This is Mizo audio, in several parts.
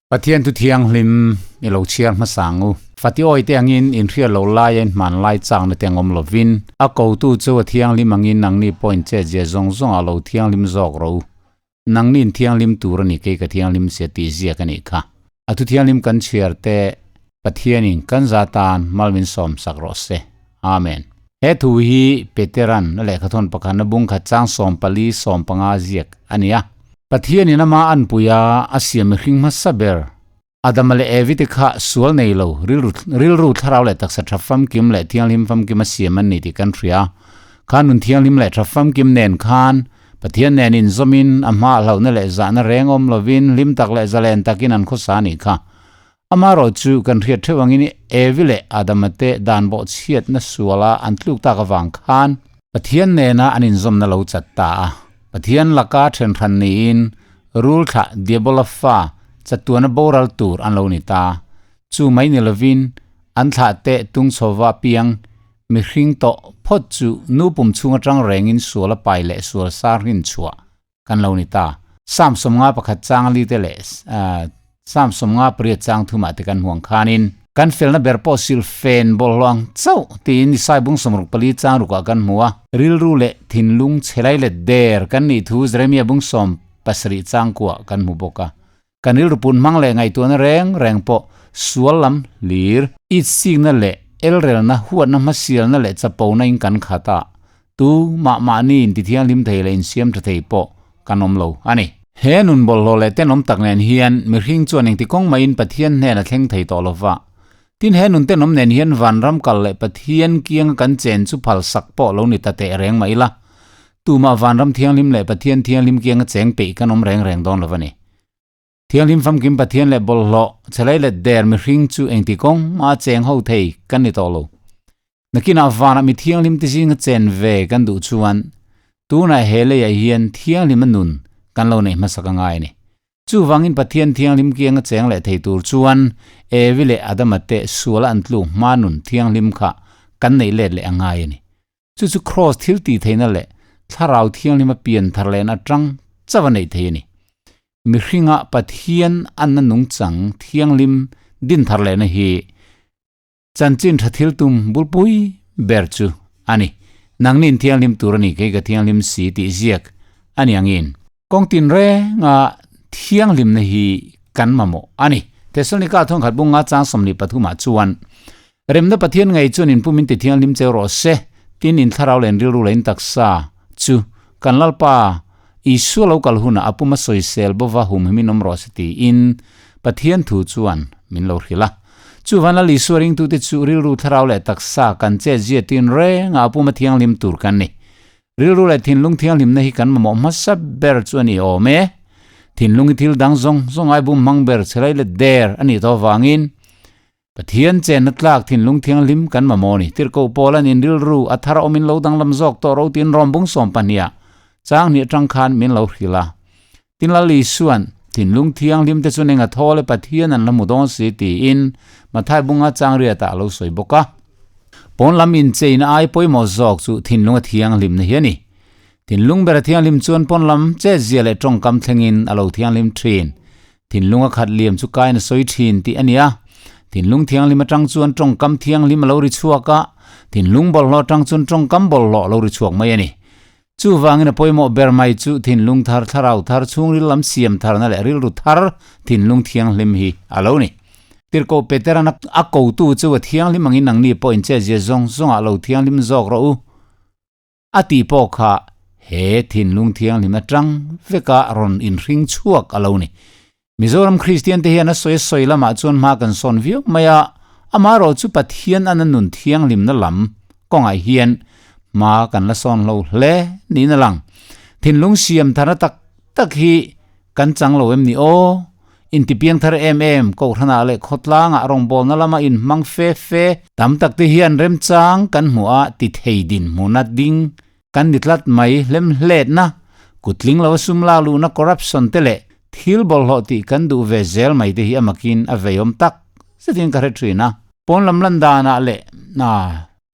Pathian thu thianghlim i lo chhiar hmasa ang u. Fati awi te angin inhriat loh laia in hman lai chakna te ang awm lovin, a kotu chu a thianghlim angin nangni pawh in chetzia zawng zawngah lo thianghlim zawk rawh u. Nangni in thianghlim tur a ni kei ka thianghlim sia tih ziak a nih kha. A thu thianghlim kan chhiar te Pathianin kan za tan mal min sawm sak rawh se. Amen. He thu hi Peteran a lehkhathawn pakhatna bung khat chang 14 15 ziak a ni a. Pathianin ama anpui a, a siam mihring hmasa ber Adama leh Evi te kha sual nei lo, rilru rilru thlarau leh taksa tha famkim leh thianghlim famkim a siam an ni tih kan hria. Kha nun thianghlim leh tha famkim nen khan Pathian nen inzawmin a hma hlauhna leh zahna reng awm lovin hlim tak leh zalen takin an khawsa a nih kha. Amaherawh chu kan hriat theuh angin Evi leh Adama te dan bawhchhiatna suala an tluk tak avang khan Pathian nena an inzawmna lo chat ta a. Pathian laka thenhran niin rul thlah Diabola fa chatuana boral tur an lo ni ta. Chu mai ni lovin an thlah te tung chhova piang mihring tawh phawt chu nu pum chhung atang rengin suala pai leh sual sar hrinchhuah kan lo ni ta. Psalm 51 chang li te leh Psalm 58 chang thumah te kan hmuang khanin, Kan felna ber pawh sil fen bawlhhlawh ang chauh tiin Isai bung 64 chang rukah kan hmu a. Rilru leh thinlung chhelai let der kan nih thu Jeremia bung 17 chang kuah kan hmu bawk a. Kan rilru pun hmang leh ngaihtuahna reng reng pawh sual lam hlir, itsikna leh elrelna, huatna hmasialna leh chapona in kan khat a, Tu mah mahni inti thianghlim thei leh insiam tha thei pawh kan awm lo a ni. He nun bawlhhlawh leh tenawm tak nen hian mihring chuan engti kawng maiin Pathian hnen a thleng thei tawh lo va. Tin, he nun tenawm nen hian vanram kal leh Pathian kianga kan chen chu phal sak pawh lo ni ta teh reng mah ila, tumah vanram thianghlim leh Pathian thianghlim kianga cheng peih kan awm reng reng dawn lo a ni. Thianghlim famkim Pathian leh bawlhhlawh chhelai let der mihring chu engti kawng mah cheng ho thei kan ni tawh lo. Nakinah vanah mi thianghlim te zinga chen ve kan duh chuan tunah he leiah hian thianghlima nun kan lo neih hmasak a ngai a ni. Chuvangin Pathian thianghlim kianga cheng leh thei tur chuan Evi leh Adama te suala an tluk hma nun thianghlim kha kan neih let leh a ngai a ni. Chu chu Kraws thil tih theihna leh Thlarau Thianghlima pian thar lehna atang chauh a neih thei a ni. Mihringa Pathian anna nungchang thianghlim din thar lehna hi chanchin tha thil tum bulpui ber chu a ni. Nangni thianghlim tur a ni kei ka thianghlim si tih ziak a ni angin. Kawng tinrenga thianghlimna hi kan mamawh a ni. Thesalonika thawnkhat bunga chang 23 ah chuan Remna Pathian ngei chuan in pum in ti thianghlim cheu rawh se, tin in thlarau leh in rilru leh in taksa chu kan Lalpa Isua lo kal hunah a pum a sawisel bova humhim in awm rawh se tiin Pathian thu chuan min lo hrilh a. Chuvan Lal Isua ringtute chu rilru thlarau leh taksa kan chet zia tin rengah a pum a thianghlim tur kan ni. Rilru leh thinlung thianghlimna hi kan mamawh hmasa ber chu a ni awm e. Thinlung hi thil dang zawng zawng ai bum hmang ber chhelai let der a nih tawh avangin Pathian chenna tlak thinlung thianghlim kan mamawh a ni. Tirhkoh Paul-a'n in rilru a thar awmin lo danglam zawk tawh ro tiin Rom bung 12 chang hnih atang khan min lo hrilh a. Tin Lal Isua'n, Thinlung thianghlim te chuan eng a thawl e Pathian an la hmu dawn si tiin Mathai bunga chang riatah a lo sawi bawk a. Pawn lam incheina ai pawimawh zawk chu thinlung a thianghlimna hi a ni. Thinlung ber a thianghlim chuan pawn lam chetzia leh tawngkam thlengin a lo thianghlim thin. Thinlung a khat liam chu kain a sawi thin tih a ni a. Thinlung thianghlim atang chuan tawngkam thianghlim a lo ri chhuak a, thinlung bawlhhlawh atang chuan tawngkam bawlhhlawh a lo ri chhuak mai a ni. Chuvangin a pawimawh ber mai chu thinlung thar, thlarau thar, chhungril lam siam tharna leh rilru thar thinlung thianghlim hi a lo ni. Tirhkoh Peteran a kotu chu a thianghlim angin nangni pawh inchetzia zawng zawngah lo thianghlim zawk rawh u. A tih pawh kha he thinlung thianghlim atang veka rawn inhring chhuak a lo ni. Mizoram Kristian te hian a sawi sawi lamah chuan hma kan sawn viau mai a, amaherawh chu Pathian an a nun thianghlimna lam kawngah hian hma kan la sawn hlo hle niin a lang. Thinlung siam tharna tak tak hi kan chang lo em ni aw? Intipiang thar em em, Kohhranah leh khawtlangah rawngbawlna lama inhmang fe fe tam tak te hian remchang kan hmuh a ti thei dinhmuna ding kan ni tlat mai hlemhletna, kutling lo sum lak luhna corruption te leh thil bawlhhlawh tih kan duh ve zel mai te hi a makin a veiawm tak zetin ka hre thin a. Pawn lam lan danah leh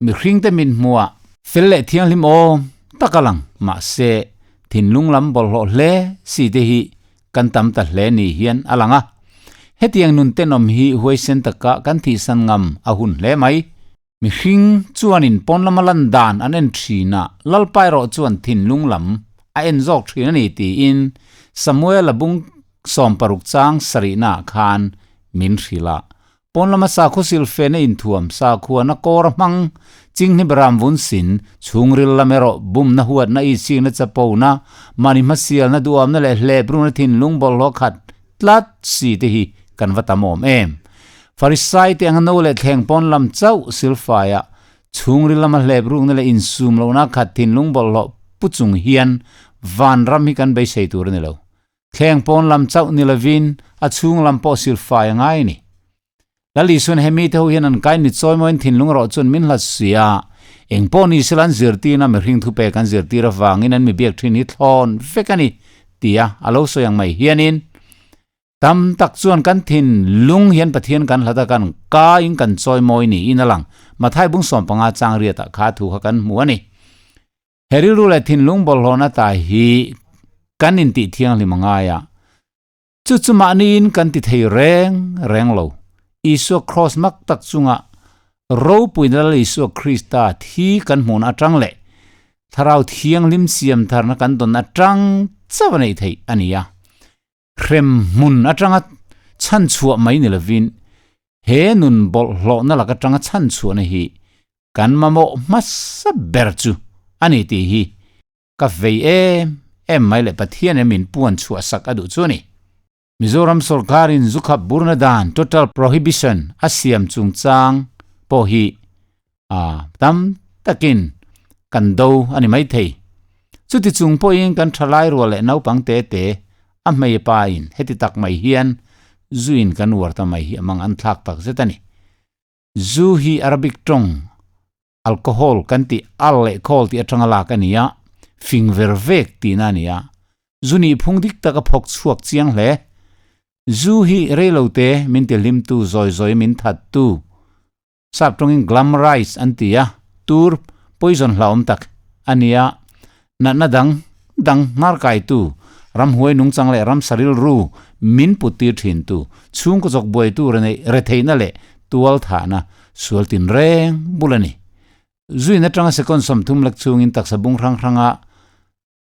mihring te min hmuhah fel leh thianghlim awm tak a lang mahse thinlung lam bawlhhlawh hle si te hi kan tam ta hle ni hian a lang a. Hetiang nun tenawm hi huaisen taka kan thihsan ngam a hun hle mai. Mihring chuanin pawn lama lan dan an en thin a, Lalpa erawh chuan thinlung lam a en zawk thin a ni tiin Samuel-a bung 60 chang sarihnaah khan min hrilh a. Pawn lama sakhaw silfena inthuam, sakhuana kawr a hmang, chinghni beram vun sin, chhungril lam erawh bumna huatna, ichikna chapona, mahni hmasialna duamna leh hlepruna thinlung bawlhhlawh khat tlat si te hi kan va tam awm em. Farisai te anga no leh thleng pawn lam chauh silfaia chhungril lama hleprukna leh insum lohna khat thinlung bawlhhlawh pu chung hian vanram hi kan beisei tur a ni lo. Thleng pawn lam chauh ni lovin a chhung lam pawh silfai a ngai a ni. Lal Isuan hemi te ho hian an kai mit chawi mawiin thinlung erawh chuan min hlat si a, eng pawh ni sela an zirtirna mihring thupek an zirtir avangin an mi biak thin hi thlawn vek a ni tia a lo sawi ang mai hianin tam tak chuan kan thinlung hian Pathian kan hlat a kan kaiin kan chawi mawi niin a lang. Mathai bung 15 chang riatah kha thu kha kan hmu a ni. He rilru leh thinlung bawlhhlawhna ta hi kan intih thianghlim a ngai a, Chu chu mahniin kan ti thei reng reng lo. Isua Kraws mak tak chunga ropuina Lal Isua Krista thi kan hmuhna atang leh Thlarau Thianghlim siamtharna kan dawn atang chauh a neih theih a ni a. Hrem hmun atanga chhanchhuah mai ni lovin he nun bawlhhlawhna lak atanga chhanchhuahna hi kan mamawh hmasa ber chu a ni tih hi Ka vei em em mai leh Pathian em min puan chhuah sak a duh chu a ni. Mizoram sorkarin zu khap burna dan, total prohibition, a siam chungchang pawh hi a tam takin kan do a ni maithei. Chuti chung pawhin kan thalai rual leh naupang te te a hmei pa in heti tak mai hian zuin kan uar ta mai hi a mang an thlak tak zet a ni. Zu hi Arabic tawng Alcohol kan tih al leh khawl tih atanga lak a ni a, fing ver vek tihna a ni a. Zu nih phung dik tak a phawk chhuak chiang hle. Zu hi reilo te min ti hlimtu, zawi zawi min thattu, sap tawngin glamorize an ti a, tur poison hlauhawm tak a ni a. Natna dang dang hnar kaitu, ramhuai nungchang leh ramsa rilru min put tir thintu, chhungkaw chawk buaitu retheihna leh tual thahna sual tin reng bul a ni. Zuin atanga second 30 lek chungin taksa bung hrang hranga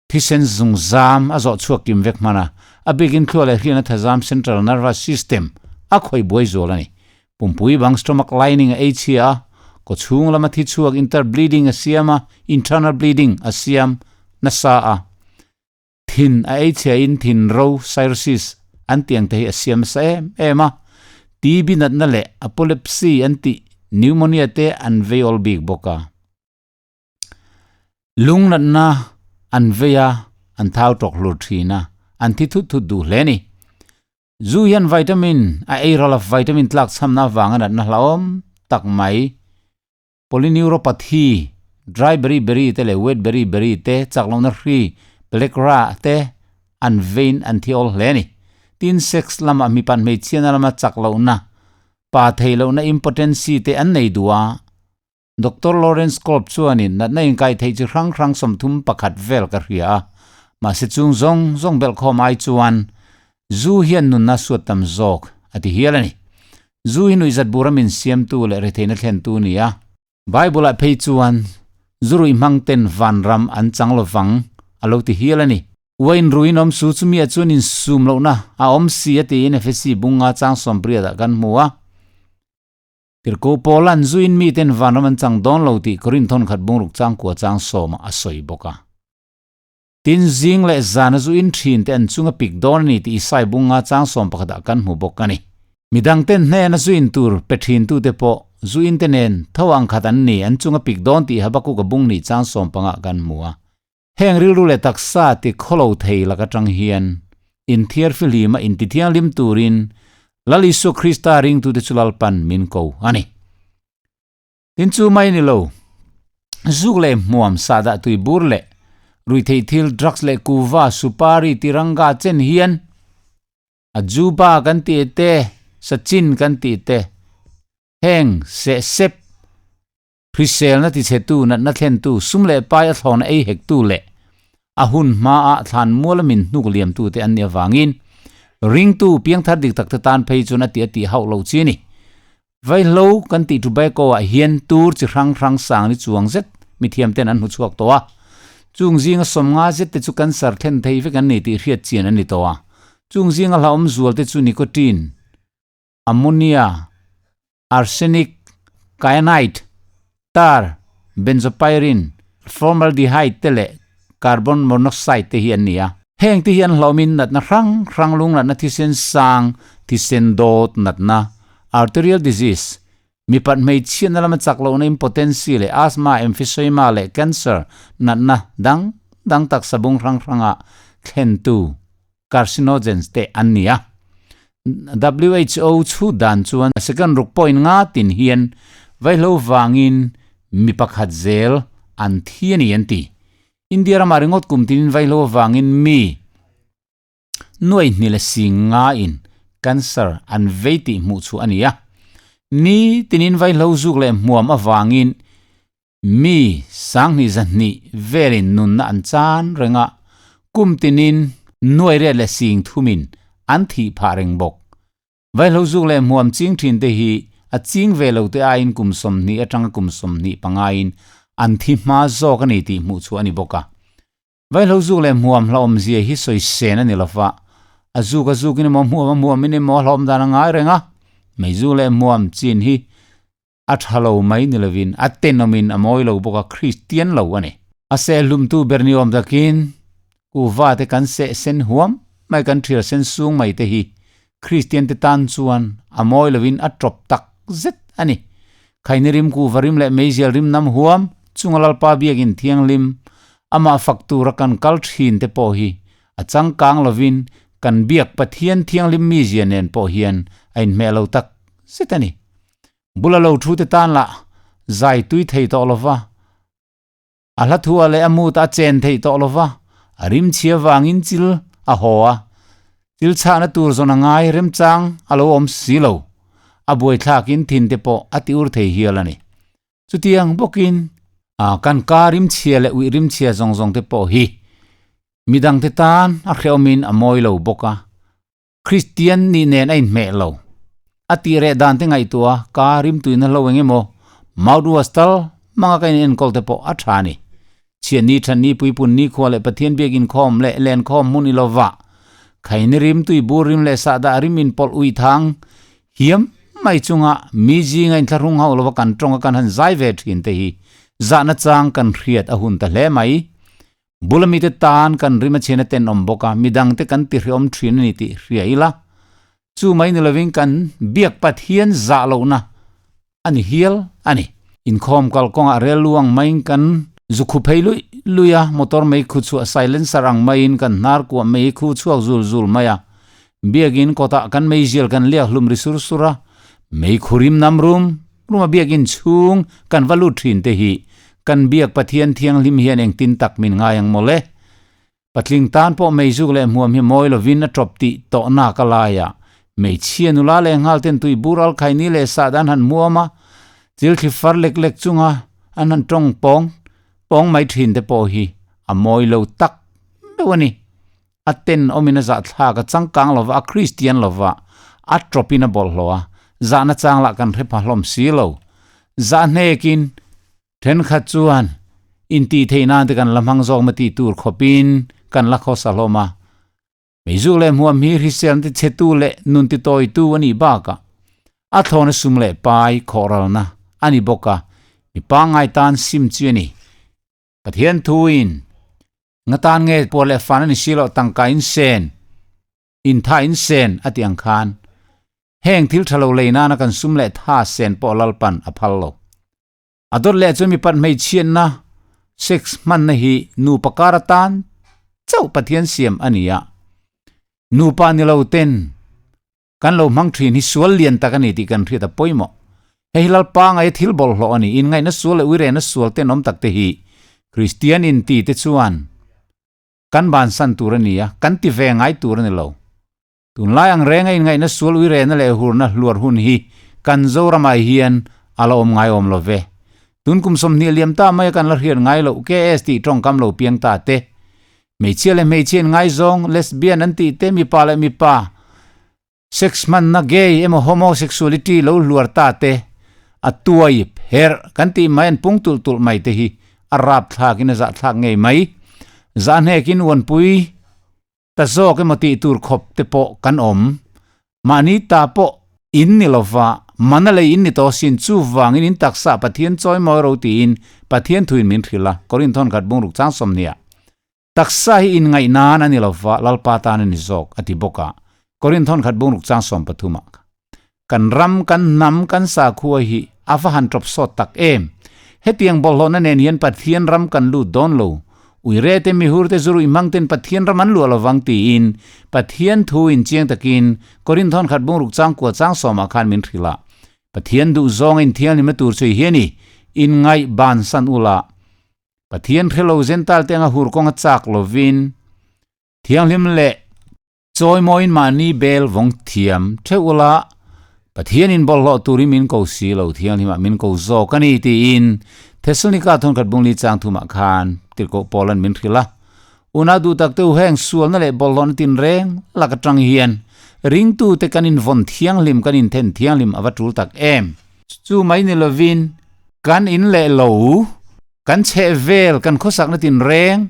thisen zungzam a zawh chhuak kim vek hman a, a bikin thlua leh hriatna thazam central nervous system a khawih buai zual a ni. Pumpui bang stomach lining a ei chhia a, kaw chhung lama thi chhuak interbleeding a siam a, internal bleeding a siam nasa a. Thin a ei chhia in thin ro, cirrhosis, an tih ang te hi a siam nasa em em a. TB natna leh apolepsy an tih pneumonia te an vei awl bik bawk a. Lung natna an vei a, an thau tawk hlur thin a, an thi thut thut duh hle a ni. Zu hian vitamin a ei ral a, vitamin tlak chhamna avanga natna hlauhawm tak mai Polyneuropathy, dry berry berry te leh wet berry berry te, chak lohna hri, pellagra te an vein an thi awl hle a ni. Tin, sex lamah mipat hmeichhiatna lama chak lohna, pa thei lohna impotency te an nei duh a. Doctor Lawrence Kolb chuanin natna inkai theih chi hrang hrang 31 vel ka hria a, mahse chung zawng zawng belhkhawm ai chuan zu hian nunna suat tam zawk a ti hial a ni. Zu hi nuihzat bura min siamtu leh retheihna thlentu a ni a. Bible-ah phei chuan zu ruih hmang ten vanram an chang lovang a lo ti hial a ni. Uain ruiin awm su chu miah chuan insum lohna a awm si a tiin Efesi bunga chang sawmpriatah kan hmu a. Tirhkoh Paula'n zuin miten vanram an chang dawn lo tih Korinth thawnkhat bungruk changkua chang sawmah a sawi bawk a. Tin, zing leh zana zu in thin te an chunga pik dawn a ni tih Isai bunga chang 11ah kan hmu bawk a ni. Midang ten hnena zu in tur pe thin tute pawh zu in te nen tho ang khat an ni, an chunga pik dawn tih Habakkuk-a bung nih chang 15ah kan hmu a. Heng rilru leh taksa ti khawlo thei lak atang hian inthiar fihlima intithianghlim turin Lal Isua Krista ringtute chu Lalpan min ko a ni. Tin chu mai ni lo, zuk leh hmuam, sahdah tui bur leh ruihtheih thil, drugs leh kuva, supari, tiranga chen hian a juba kan tih te, sachin kan tih te, heng seh sep, hriselna tichhetu, natna thlentu, sum leh pai a thlawna ei hektu leh a hun hmaah thlan muala min hnuk liamtu te an nih avangin. Ringtu piangthar dik tak te tan phei chuan a tih a tih hauh lo chi a ni. Vaihlo kan tih tobacco ah hian tur chi hrang hrang sang ni chuang zet mithiam ten an hmu chhuak tawh a. Chung zinga sawmnga zet te chu cancer thlen thei vek an ni tih hriat chian an ni tawh a. Chung zinga hlauhawm zual te chu nicotine, ammonia, arsenic, cyanide, tar, benzopyrene, formaldehyde te leh carbon monoxide te hi an ni a. Heng te hi an hlauhawmin natna hrang hrang lunglatna thisen sang, thisen dawt natna, arterial disease, mipat hmeichhiatna lama chak lohna impotency leh asthma, emphysema leh cancer natna dang dang taksa bung hrang hranga thlentu carcinogens te an ni a. WHO chhut dan chuan second ruk point nga tin hian vaihlo vangin mi pakhat zel an thi a ni an ti. India ramah ringawt kum tinin vaihlo vangin mi nuai hni leh sing nga in cancer an vei tih hmuh chhuah a ni a. Ni tinin vaihlo zuk leh hmuam avangin Mi sanghnih zahnih velin nunna an chan reng a, kum tinin nuai riat leh sing thumin an thih phah reng bawk. Vaihlo zuk leh hmuam ching thin te hi a ching ve lo te aiin kum 20 atanga kum 25 in an thi hma zawk a ni tih hmuh chhuah a ni bawk a. Vaihlo zuk leh hmuam hlauhawmzia hi sawi sen a ni lo va, a zuk a zukin emaw hmuam a hmuamin emaw a hlauhawm dan a ngai reng a, mei zuk leh hmuam chin hi A tha lo mai ni lovin a tenawmin a mawi lo bawk a, Kristian lo a ni. A sehhlumtu ber ni awm takin kuhva te kan seh sen huam mai, kan thial sen sung mai te hi Kristian te tan chuan a mawi lovin a tawp tak zet a ni. Khaini rim kuhva rim leh meizial rim nam huam chunga Lalpa biakin thianghlim amah fak tura kan kal thin te pawh hi a changkang lovin kan biak Pathian thianghlim mizia nen pawh hian a inhmeh lo tak zet a ni. Bula lo thu te tan lah zai tui thei tawh lo va, a hla thua leh a mut a chen thei tawh lo va, a rim chhia vangin chil a haw a, chil chhahna tur zawn a ngai remchang a lo awm si lo, a buaithlakin thin te pawh a ti ur thei hial a ni. Chutiang bawkin kan ka rim chhia leh uih rim chhia zawng zawng te pawh hi midangte tan a hrehawmin a mawi lo bawk a, Kristian nih nen a inhmeh lo. A tih reh dan te ngaihtuah a, ka rimtuina hlo eng emaw, mouthwash tal hmanga ka in enkawl te pawh a tha a ni. Chhiatni thatni puipun nikhua leh Pathian biak inkhawm leh lenkhawm hmun i lova, khaini rimtui bur rim leh sahdah rim inpawlh ui thang hiam mai chunga mi zinga inthlahrung hauh lova kan tawnga kan han zai ve thin te hi zahna chang kan hriat a hun ta hle mai. Bula mite tan kan rim a chhian a tenawm bawk a, midangte kan tihriawm thin a ni tih hria ila, chu mai ni lovin kan biak Pathian zah lohna a ni hial a ni. Inkhawm kal kawngah rel lu ang maiin kan zu khu phei luih luih a, motor mei khu chhuah silencer ang maiin kan hnar kuah mei khu chhuak zul zul mai a, biakin kawtah kan meizial kan liak hlum ri sur sur a, mei khu rim nam rum Ruma biakin chhung kan va lut thin te hi kan biak Pathian thianghlim hian engtin tak min ngai ang mawle. Patling tan pawh meizuk leh hmuam hi mawi lovin a tawp tih tawh nak a lai a, hmeichhia nula leh nghal ten tui bural khaini leh sahdah an han hmuam a, chil thli far lek lek chunga an han tawng pawng pawng mai thin te pawh hi a mawi lo tak meuh a ni. A ten awmin a zahthlak, a changkang lova, a Kristian lova, a tawpin a bawlhhlawh a, zahna chang lah kan hre pha hlawm si lo. Zah hnekin thenkhat chuan intih theih nan te kan la hmang zawk ma tih tur khawpin kan la khawsa hlawm a. Meizuk leh hmuam hi hriselna ti chhetu leh nun ti tawitu a nih bakah a thlawna sum leh pai khawhralna a ni bawk a, mi pangngai tan sim chi a ni. Pathian thuin Nga tan nge puar leh fan a ni si loh tangka in sen, in tha in sen a tih ang khan heng thil tha lo lei nana kan sum leh tha sen pawh Lalpan a phal lo. A dawt leh chuan mipat hmeichhiatna, sex, hmanna hi nupa kar atan chauh Pathian siam a ni a, nupa ni lo ten Kan lo hmang thin hi sual lian tak a ni tih kan hriat a pawimawh. Hei hi Lalpa ngaia thil bawlhhlawh a ni. Inngaihna sual leh uirehna sual tenawm tak te hi Kristian inti te chuan kan bansan tur a ni a, kan ti ve ngai tur a ni lo. Tunlai ang renga inngaihna sual uirehna leh hurna hluar hun hi kan Zoramah hian a la awm ngai awm lo ve. Tun kum 20 liam ta maia kan la hriat ngai loh KS tih tawngkam lo piang ta te, Hmeichhia leh hmeichhia in ngaizawng, lesbian an tih te, mipa leh mipa. Sex hmanna gay emaw homosexuality lo hluar ta te, a tuai pherh kan tih mai an pung tulh tulh mai te hi a rap thlakin a zahthlak ngei mai. Zahnekin uanpui ta zawk emaw tih tur khawp te pawh kan awm. Mahni ta pawh in ni lova, mana lei in ni tawh sin chuvangin in taksa Pathian chawi mawi ro tiin Pathian thuin min hrilh a, Korinthon khat bungruk chang sawmhniah. Taksa hi inngaih nan a ni lova, Lalpa tan a ni zawk, a ti bawk a. Korinthon khat bungruk chang 13 ah, Kan ram, kan hnam, kan sakhua hi a va han tawp sawt tak em! Hetiang bawlhhlawhna nen hian Pathian ram kan lut dawn lo. Uire te, mihur te, zuruih hmang ten Pathian ram an luah lovang tiin Pathian thu in chiang takin Korinthon khat bungruk chang kua chang sawmah khan min hrilh a. Pathian duh zawng a inthianghlimna tur chu i hian i inngaih bansan ula. Pathian hrelo Gentile te anga hur kawng a chak lovin thianghlim leh chawimawiin mahni bel vawng thiam theuh ula, Pathianin bawlhhlawh turin min ko si lo, thianghlimah min ko zawk a ni tiin Thessalonika thawnkhat bungli chang thumah khan tirhkoh Paulan min hrilh a. Unau duh tak te u heng sualna leh bawlhhlawhna tinreng lak atang hian ringtute kan invawn thianghlim, kan inthen thianghlim a va tul tak em! Chu mai ni lovin kan in leh lo, kan chheh vel, kan khawsakna tinreng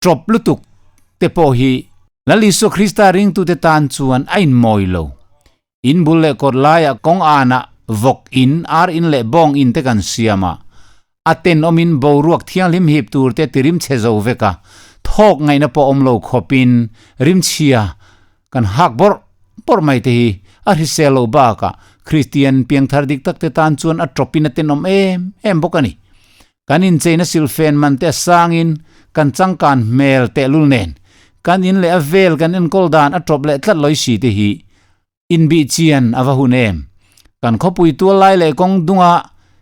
tawp lutuk te pawh hi Lal Isua Krista ringtute tan chuan a inmawi lo. In bul leh kawt laiah kawng anah vawk in, ar in leh bawng in te kan siam a, a tenawmin boruak thianghlim hip tur te ti rimchhe zo vek a, thawk ngaihna pawh awm lo khawpin rimchhia Kan hak bawrh bawrh mai te hi a hrisel loh bakah Kristian piangthar dik tak te tan chuan a tawpin a tenawm em em bawk a ni. Kan incheina silfen man te a sangin kan changkan hmel tehlul nen kan in leh a vel kan enkawl dan a tawp leh tlat lawi si te hi inbih chian a va hun em. Kan khawpui tual lai leh kawng dunga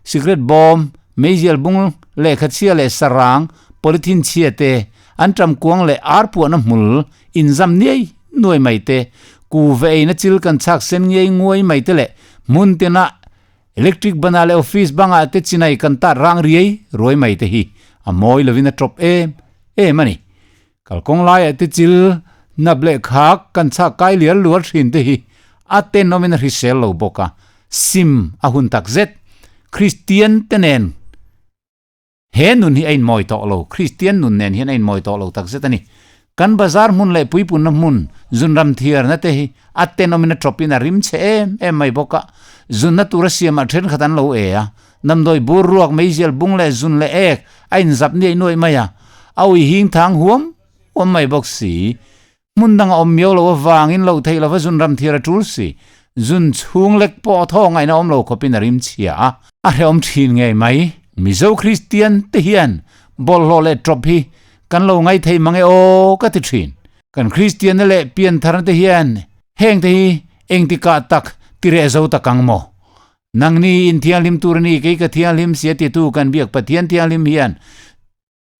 sikret bawm, meizial bung, lehkha chhia leh sarang, polythene chhia te, an ṭam kuang leh ar puahna hmul inzam niai nuai mai te, kuva eina chil kan chhak sen ngei nguai mai te leh hmun tina electric bana leh office bangah te chinai kan tat rang riai ruai mai te hi a mawi lovin a ṭawp em em a ni. Kalkawng laiah te chil nap leh khak kan chhak kai liar luar thin te hi a tenawmin a hrisel lo bawk a, sim a hun tak zet. Kristian te nen he nun hi a inmawi tawh lo, Kristian nun nen hian a inmawi tawh lo tak zet a ni. Kan bazar hmun leh puipunna hmun zunram thiarna te hi a tenawmin a tawpin a rim chhe em em mai bawk a, zunna tura siamah thenkhat an lo e a, Damdawi bur ruak meizial bung leh zun leh ek a inzap niaih nuaih mai a, a ui hing thang huam huam mai bawk si. Hmun dang a awm miau lo avangin loh theih lova zun ram thiar a tul si. Zun chhung lek pawh thaw ngaihna awm lo khawpin a rim chhia a, a hrehawm thin ngei mai. Mizo Kristian te hian bawlhhlawh leh tawp hi kan lo ngai thei mang e aw ka ti thin. Kan Kristianna leh piantharna te hian heng te hi engtikah tak tireh zo tak ang maw? Nangni in thianghlim tur a ni, kei ka thianghlim sia titu kan biak Pathian thianghlim hian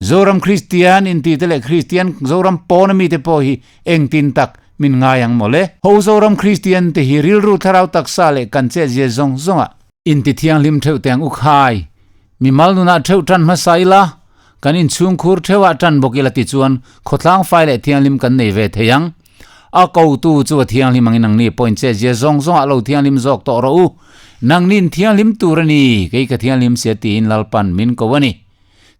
Zoram Kristian inti te leh Kristian Zoram pawn ami te pawh hi engtin tak min ngai ang mawle. Ho Zoram Kristian te hi rilru thlarau taksa leh kan chetzia zawng zawngah inti thianghlim theuh teng u khai. Mimal nunah theuh tan hmasa ila, kan inchhungkhur theuhah tan bawk ila tichuan khawtlang fai leh thianghlim kan nei ve thei ang. A kotu chu a thianghlim angin nangni pawhin che zia zawng zawngah lo thianghlim zawk tawh rawh u. Nangni'n thianghlim tur a ni, kei ka thianghlim sia tiin Lalpan min ko a ni.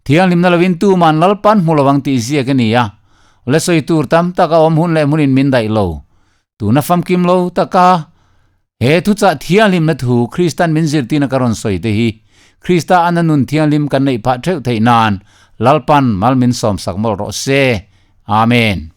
Thianghlimna lovin tuman Lalpan hmu lovang tih ziak a ni a, le sawi tur tam tak a awm hun leh hmunin min daih lo. Tuna famkim lo taka he thuchah thianghlimna thu Kristan min zirtirna ka rawn sawi te hi Krista ana nun thianghlim kan neih phah theuh theih nan Lalpan mal min sawmsak mawlh rawh se. Amen.